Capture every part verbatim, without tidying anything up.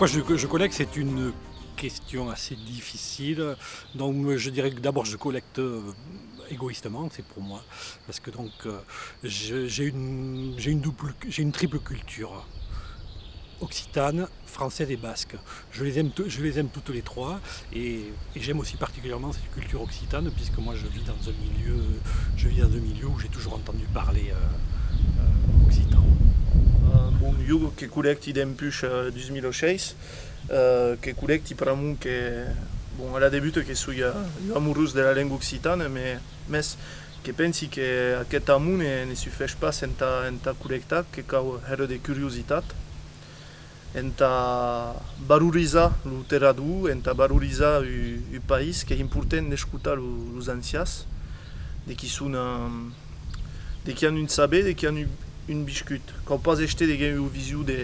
Moi, je, je collecte, c'est une question assez difficile. Donc, je dirais que d'abord, je collecte, euh, égoïstement, c'est pour moi. Parce que donc, euh, je- j'ai une, j'ai une double, j'ai une triple culture. Occitane, française et basque. Je les aime, to- je les aime toutes les trois. Et, et j'aime aussi particulièrement cette culture occitane, puisque moi, je vis dans un milieu, je vis dans un milieu où j'ai toujours entendu parler, euh, euh, occitan. Euh, bon, jo que collecti dempuish, euh, dos mila sheis, euh, que collecti pr'amor que, bon, a la debuta que soi, euh, un amorós de la lenga occitana, mes, mes que pensi que aqueth amor ne, ne sufeish pas entà, entà collectar, que cau hèra de curiositat, entà valorizar lo terrador, entà valorizar un, un país, qu'ei important d'escotar lo, los ancians, de qui son, eh, de qui an un saber, de qui an un, un viscut. Cau pas èster deguens ua vision de,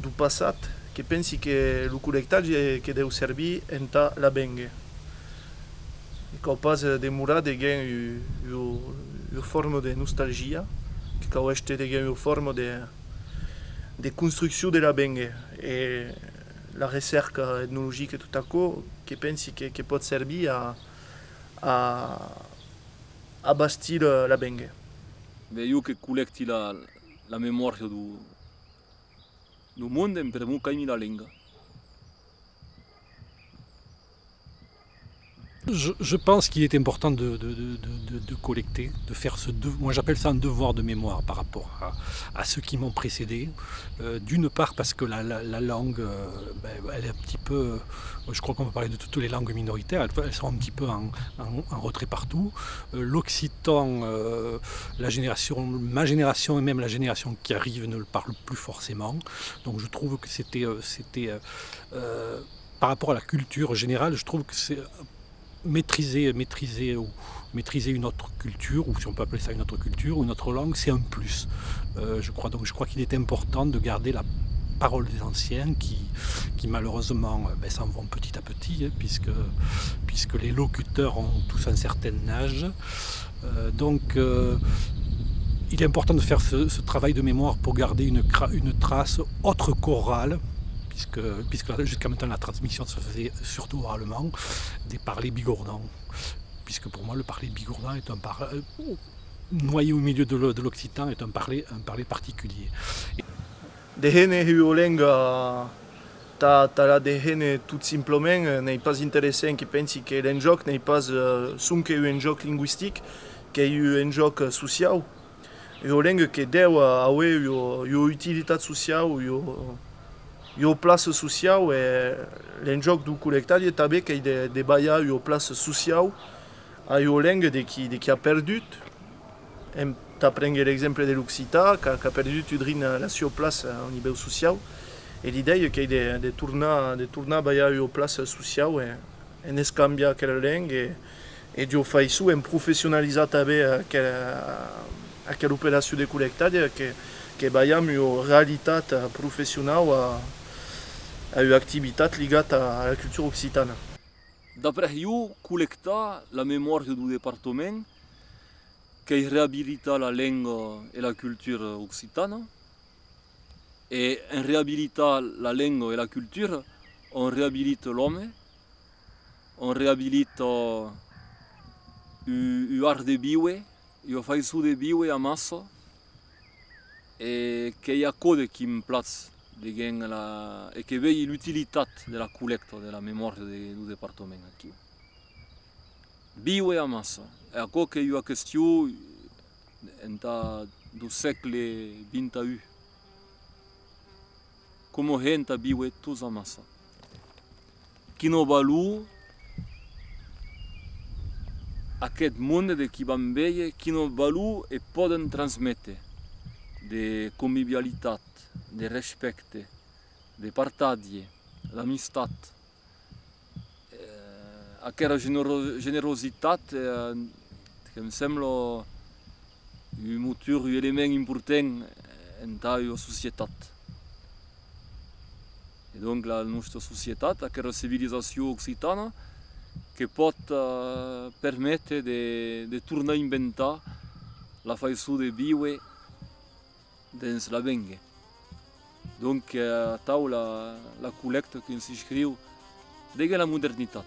deu passat, que pensi que lo collectatge que deu servir entà l'avénguer. E cau pas, eh, demorar deguens u, u, ua forma de nostalgia, que cau èster deguens ua forma de, de construccion de l'avénguer. E la recèrca etnologica e tot aquò, que pensi que, que pòt servir a, a, a bastir, eh, l'avénguer. Ben, jo que collecti la, la memòria deu, deu monde, en pr'amor qu'aimi la lenga. Je, je pense qu'il est important de, de, de, de, de, de collecter, de faire ce de-, moi j'appelle ça un devoir de mémoire par rapport à, à ceux qui m'ont précédé. Euh, d'une part parce que la, la, la langue, euh, ben, elle est un petit peu, euh, je crois qu'on peut parler de toutes les langues minoritaires, elles, elles sont un petit peu en, en, en retrait partout. Euh, l'occitan, euh, la génération, ma génération et même la génération qui arrive ne le parle plus forcément. Donc je trouve que c'était, euh, c'était, euh, euh, par rapport à la culture générale, je trouve que c'est, euh, maîtriser, maîtriser ou maîtriser une autre culture, ou si on peut appeler ça une autre culture, ou une autre langue, c'est un plus. Euh, je crois, donc je crois qu'il est important de garder la parole des anciens qui, qui malheureusement, euh, ben, s'en vont petit à petit, hein, puisque, puisque les locuteurs ont tous un certain âge. Euh, donc, euh, il est important de faire ce, ce travail de mémoire pour garder une cra-, une trace autre qu'orale, puisque, puisque jusqu'à maintenant la transmission se faisait surtout oralement, des parlers bigornants. Puisque pour moi, le parler bigornant est un parler, euh, noyé au milieu de l'o-, de l'occitan, est un parler, un parler particulier. Dehene ua lenga tà, tà la dehene tot simplament, eh, n'ei pas interessant, que pensi que l'enjòc n'ei pas, eh, sonque un enjòc lingüistic, qu'ei un enjòc, eh, sociau. Ua lenga que deu, eh, auer ua, ua utilitat sociau, ua, ua plaça sociau, e l'enjòc deu collectatge tanben qu'ei de, de balhar ua plaça sociau a ua lenga de qui, de qui a perdut, en, tà prénguer l'exemple de l'occitan, qu'a, qu'a perdut un drin la sua plaça au nivèu sociau, e l'idèia qu'ei de, de tornar, de tornar balhar ua plaça sociau e, en escambiar aquela lenga e, e d'ua faiçon en professionalizar tanben aquela, aquela operacion de collectatge que, que balham ua realitat, eh, professionau a, a ua activitat ligat a, a la cultura occitana. D'après jo, collectar la memòria deu departament qu'ei reabilitar la lenga e la cultura occitana, e en reabilitar la lenga e la cultura, on reabilita l'òme, on reabilita u, u art de víver, ua faiçon de víver amassa, e qu'ei aquò de qui'm platz deguens la, e que vei l'utilitat de la collècta de la memòria de, deu departament aquiu. Víver amassa. E aquò qu'ei ua question entà deu sègle vint-e-un. Coma hèn entà víver tots amassa? Quina valor aqueth monde de qui vam véder, quina valor e pòden transméter de convivialitat, de respècte, de partatge, d'amistat? Eh, aquera genero-, generositat, eh, que'm sembla un motor, un element important entà ua societat. E donc la nòsta societat, aquera civilizacion occitana, que pòt, eh, perméter de, de tornar inventar la faiçon de víver dens l'avénguer. Donc, eh, atau la, la collècta que s'inscriu dins la modernitat.